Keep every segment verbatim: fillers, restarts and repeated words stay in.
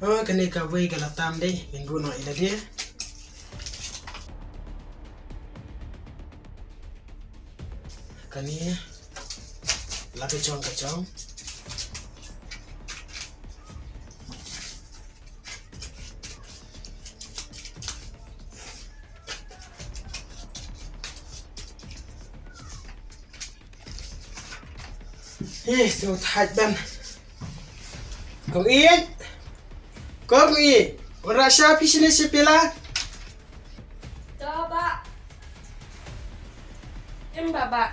Oh, kane kawei ka la tam dei, ngin buh noh ïa lade. Kane la ka jong ka jong. Ïeh, sngewthuh ban. Kong Ïeit. Kong Ïeit. Wan rah sha phi shane shi pela. To, Bah. Em, Bah, Bah.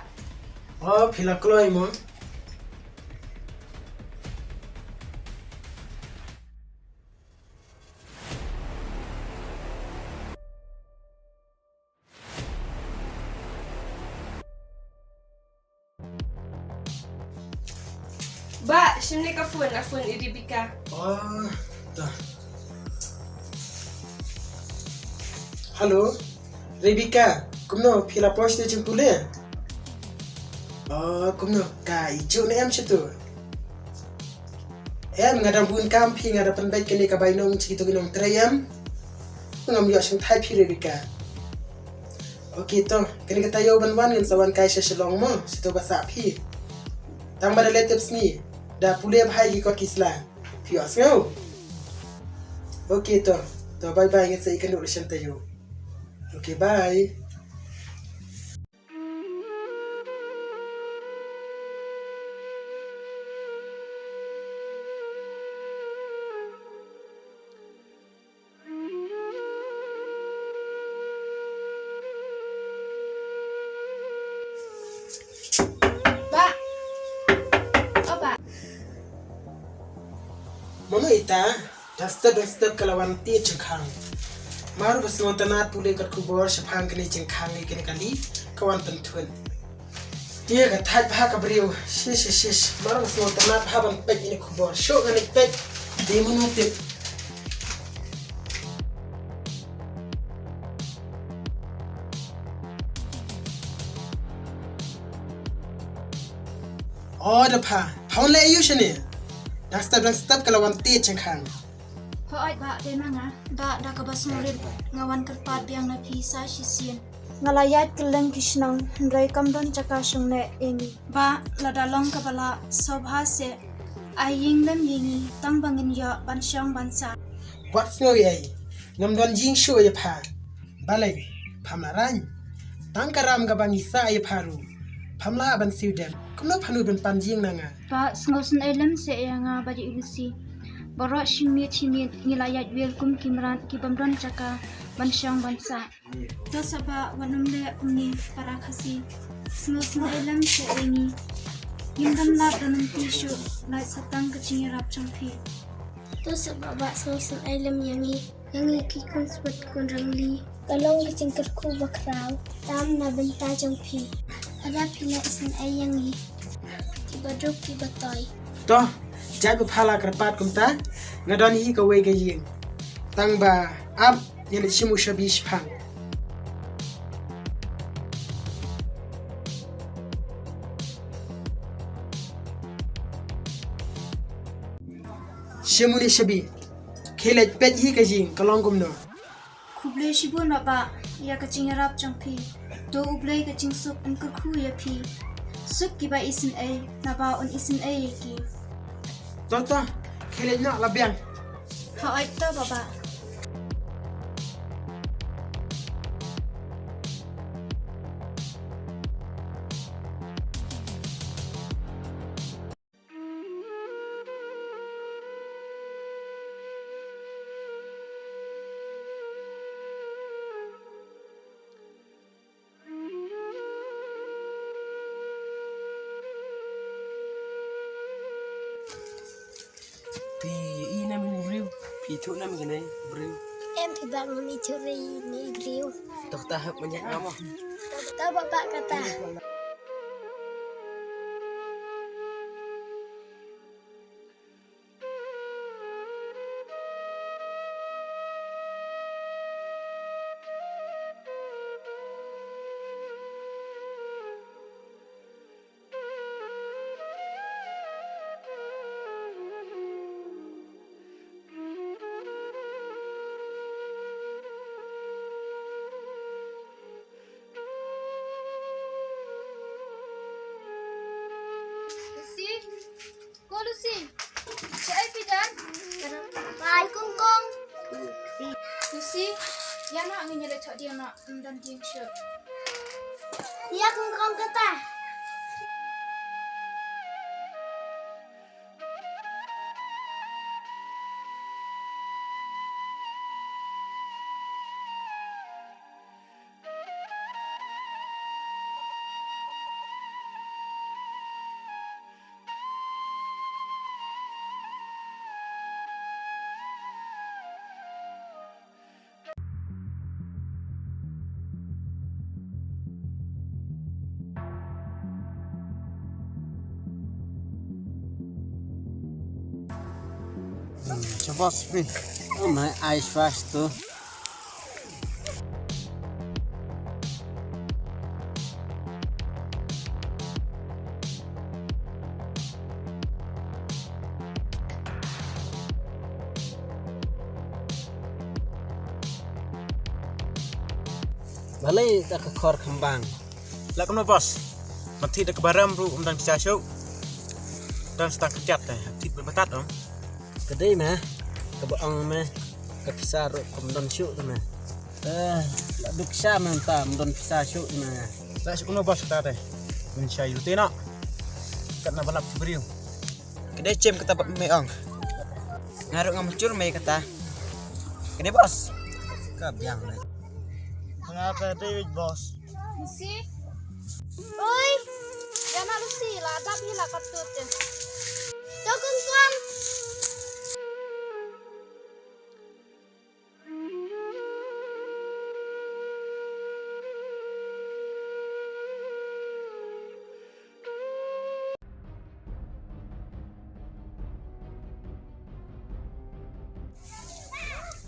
Oh, phi la kloi mo. Bah, shim ne ka phone, ka phone i Rebecca. Oh, ta. Hello, Rebecca, kumno phi la poi sha jingpule? Oh, kumno ka i ju ne em sha tu? Em, nga dang bun kam phi, nga da pynbeit kane ka bainong sha kito ki nongtrei em. Ngam ïoh shang thait phi Rebecca. Okay to, kane ka taïew ban wan ngan sa wan kai sha Shillong mo, sha to ba sah phi. Tang ba da leh tip sngi, da pule bha ïa ki kot ki sla. Phi ïoh sngew? Okay to, to bye bye, ngan sa ïakynduh la shan taïew. Okay, bye. Bah. Oh, Bah. Mano ita, dang step dang step ka la wan tied jingkhang. Mar ba sngewtynnat pule kat khubor shaphang kane jingkhang ïa kane kali ka wan pynthut. Te ka thait bha ka briew. Shish, shish, shish. Mar ba sngewtynnat bha ban peit ïa kane khubor. Shuh ngan peit. Dei mano tip. Oh, da pha. Pha wan leh aïu shane? Dang step dang step ka la wan tied jingkhang. Hooid Bah, dei ma nga. Bah, da kaba sngewrit nga wan kyrpad biang na phi sa shisien. Nga la ïaid kylleng ki shnong, hynrei kam don jaka shong neh ïa ngi. Bah, lada long kaba lah, sngewbha seh ai ïing lem ïa ngi, tang ba ngin ïoh ban shong ban sah. Wat sngew ei ei, ngam don jingshoh ïa pha. Balei pham la rang? Tang ka ram kaba ngi sah ïa pha ruh pham lah ban siew dem. Kumno phan nud ban pan jingïaseng na nga? Bah, sngewsynei lem seh ïa nga Bah Ïeit Lucy. Baroh shi miet shi miet ngi la ïaid wir kum ki mrad ki bym don jaka ban shong ban sah. To sa Bah, wat nym leh kumne para Khasi. Sngewsynei lem seh ïa ngi. Ngim don lad don lynti shuh, lait sa tang ka jingïarap jong phi. To sa Bah, Bah, sngewsynei lem ïa ngi. Ïa ngi ki khun spet khun rangli. Ka long ka jingkyrkhu bakhraw tam na bynta jong phi. Lada phi la isynei ïa ngi kiba duk kiba toi. To, jait ba pha la kyrpad kumta, nga don hi kawei ka ïing. Tang ba ap ïa leit shim u shabi shaphang. Shim une u shabi. Khie leit peit hi ka ïing ka long kumno. Khublei shibun Bah, ïa ka jingïarap jong phi. To U Blei ka jingsuk un kyrkhu ïa phi. Suk kiba isynei naba un isynei ïa ki. To to, khie leit noh la biang. Hooid to Bah. Phi ïohi ne em ine i briew? Phi ithuh ne em ine i briew? Em phi Bah, ngam ithuh re ine i briew. To kata hap mynta nga mo. To Bah, Bah kata. Ïa noh, ngin ïa leit thoh dieng noh, ym don dieng shuh. Ïa kong kong kata. Shabash, Phi. Oh, my eyes fast too. Balei da ka khor khambang? La kumno boss? Mati da ka baram ruh um dang bisa shu. Dan stang kejat teh. Tit berbatat om. Kedai meh. Kaba ong meh. Ka pisa ruh kum don shu tu meh. Eh, la duk sha meh ta um don pisa shu tu meh. La shu kumno boss ta teh. Min sha yuti no. Kat na balap kibriu. Kedai chem kata ba me ong. Nga ruh ngam jur me kata. Kedai boss. Ka biang me. Nga kedai boss. Lucy. Oi. Ïa na Lucy la dap hi la katut. Tokong tuang.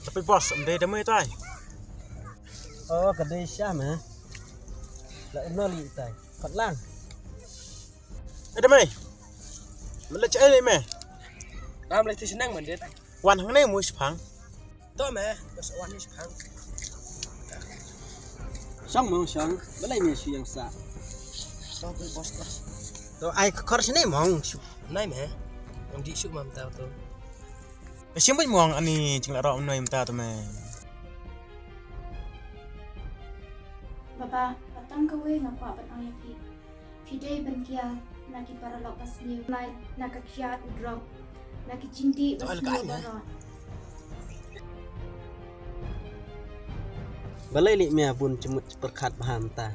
Tapi boss, em dei da mei tai. Oh, ka dei sha me. La em no li tai. Pat lang. Eh, da mei. Me la cha ei me. Ram le ti shnang man dei tai. Wan hangne mu shipang. To me, bas wan ni shipang. Shang mong shang, balei me shu yang sa. To tu bos to. To ai ka khor sini mong shu. Nai me, mong di shu mam tau tu. Ka shim buit mong ani jing la ro noi mta tu me. Baba, patang kawei nga kwah ban ong ïa phi. Phi dei ban kiar na ki paralok ba sniew, na, na ka kiad u drok, na ki jingdih ba sniew baroh. Balei leh me bun jingmut jingpyrkhat bha mynta?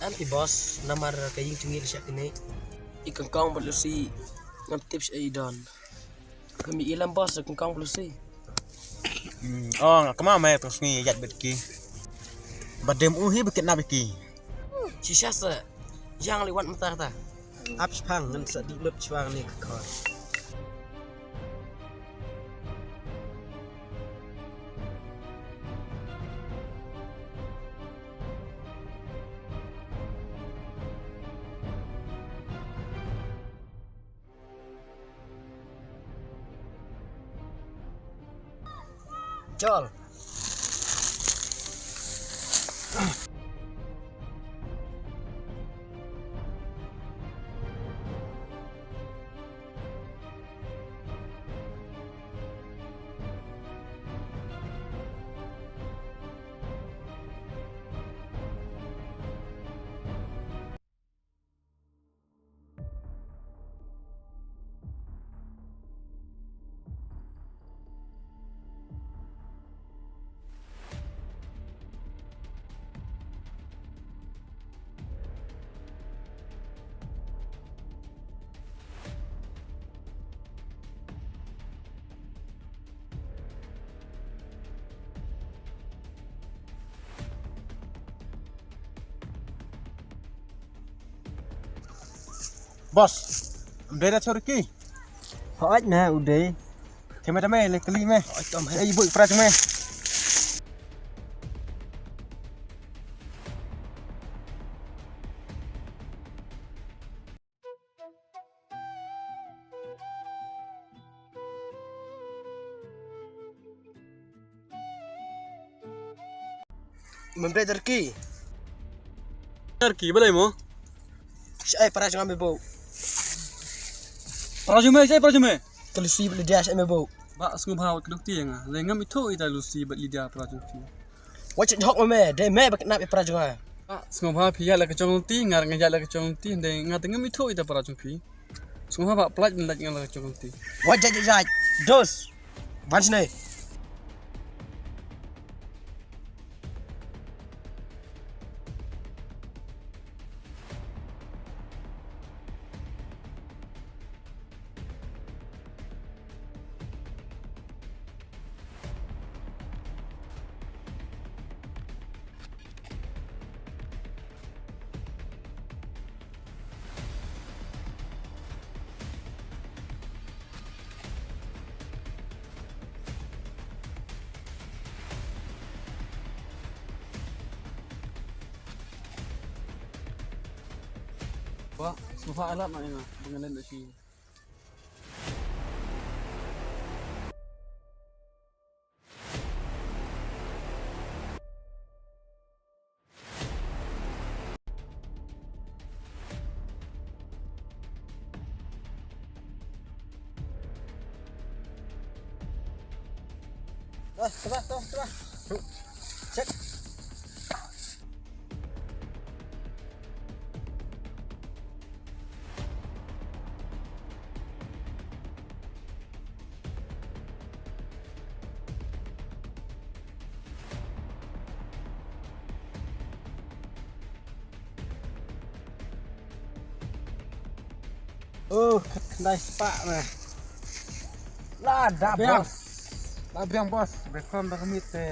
Em i boss, namar ka ïing jong ngi la shah knieh. I Kongkong bad Lucy ngam tip shaei i don. Ka mi i lam boss, Kongkong bad Lucy. Hmm, oh, nga kynmaw me tang sngi ïaid bad ki. Ba dem u hi ba kidnap ïa ki. Shisha sa, ïa nga leh wat mynta kata. Ap shipang ngan sa dih lut shuwa kane ka khor. Chol. Boss, em dei da chor ki? Hooid me, u dei. Te me da me, le kali me. Hooid to me. Ei, bui pra me. Mem dei Darki. Darki, balei mo? Shaei para jong me bau. Para jong me, shaei para jong me? Ka Lucy bad Lydia shaei me bau. Ba sngewbha wat kduk ti nga. Le ngam ithuh ita Lucy bad Lydia para jong ki. Wat shet hok ma me, dei me ba kidnap ïa para jong nga. Ah, sngewbha phi ïaid la ka jong lynti, nga nga ïaid la ka jong lynti, dei nga te ngam ithuh ïa para jong phi. Sngewbha ba pynlait pynlait nga la ka jong lynti. Wat jait jait jait. Dos. Ban shane. Ba, sngewbha alat ma ïa nga, ba ngan leit noh shi. Dah, tebak, tebak, tebak. Cek. Oh, khyndai spah me. Lada, biang, boss. La biang, boss. Bekon da kemit te.